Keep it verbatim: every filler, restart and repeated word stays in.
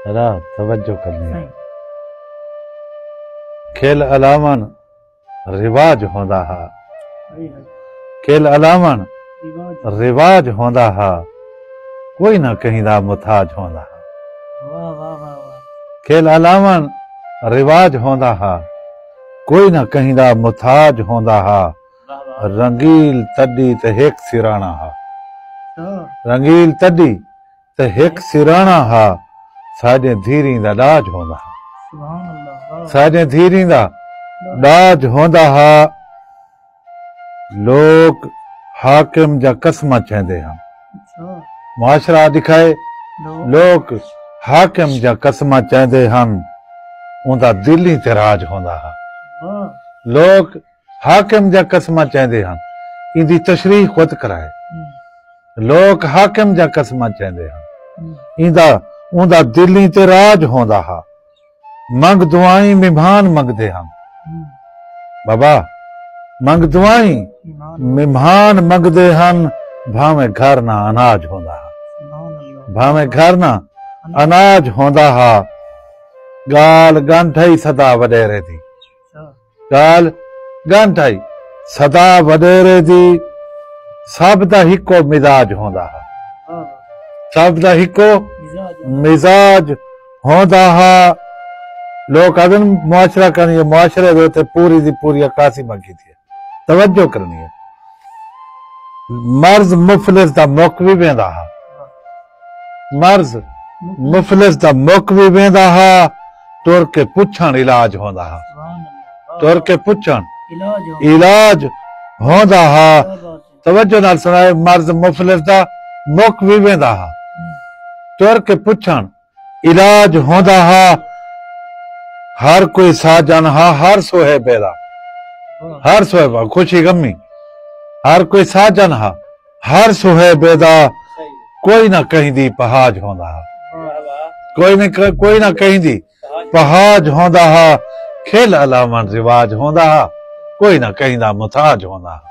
ذرا توجہ کرنی ہے۔ کھل الاوݨ رواج ہوندا ہا۔ کھل الاوݨ رواج ہوندا ہا، کوئی نہ کہیں دا محتاج ہوندا ہا۔ کھل الاوݨ رواج ہوندا ہا، کوئی نہ کہیں دا محتاج ہوندا ہا۔ رنگیل تݙی تے ہک سراݨا ہا۔ رنگیل تݙی تے ہک سراݨا ہا، ساݙیں دھیریں دا ݙاج ہوندا ہا۔ ساݙیں دھیریں دا ݙاج ہوندا ہا۔ لوک حاکم دیاں قسماں چیندے ہن۔ معاشرہ ݙکھائے، لوک حاکم دیاں قسماں چیندے ہن، اوندا دلیں تے راج ہوندا ہا۔ لوک حاکم دیاں قسماں چیندے ہن، ایندی تشریح خود کرائے۔ لوک حاکم دیاں قسماں چیندے ہن، ایندا، اوندا دلیں تے راج ہوندا ہا۔ منگ دعائیں ممہان منگدے ہن۔ بابا، منگ دعائیں ممہان منگدے ہن، بھانویں گھر نہ اناج ہوندا ہا۔ بھانویں گھر نہ اناج ہوندا ہا۔ ڳالھ ڳنڈھ ہئی سدا وݙیرے دی۔ ڳالھ ڳنڈھ ہئی سدا وݙیرے دی، سب دا ہکو مزاج ہوندا ہا۔ سب دا ہکو مزاج ہوندا ہا۔ لوک آہدن معاشرہ کرݨی ہے، معاشرے دے اتے پوری دی پوری عکاسی منگی دی ہے۔ توجہ کرݨی ہے۔ مرض مفلس دا مک وی ویندا ہا۔ مرض مفلس دا مک وی ویندا ہا، ٹر کے پچھݨ علاج ہوندا ہا۔ ٹر کے پچھݨ علاج ہوندا ہا۔ توجہ نال سݨائے، مرض مفلس دا مک وی ویندا ہا، ٹر کے پچھݨ علاج ہوندا ہا۔ ہر کوئی ساجن ہا، ہر سوہے بیدا، ہر سوہے با خوشی غمی، ہر کوئی ساجن ہا، ہر سوہے بیدا، کوئی نہ کہیں دی پہاج ہوندا ہا۔ کوئی نہ ک-، کوئی نہ کہیں دی پہاج ہوندا ہا۔ کھل الاوݨ رواج ہوندا ہا، کوئی نہ کہیں دا محتاج ہوندا ہا۔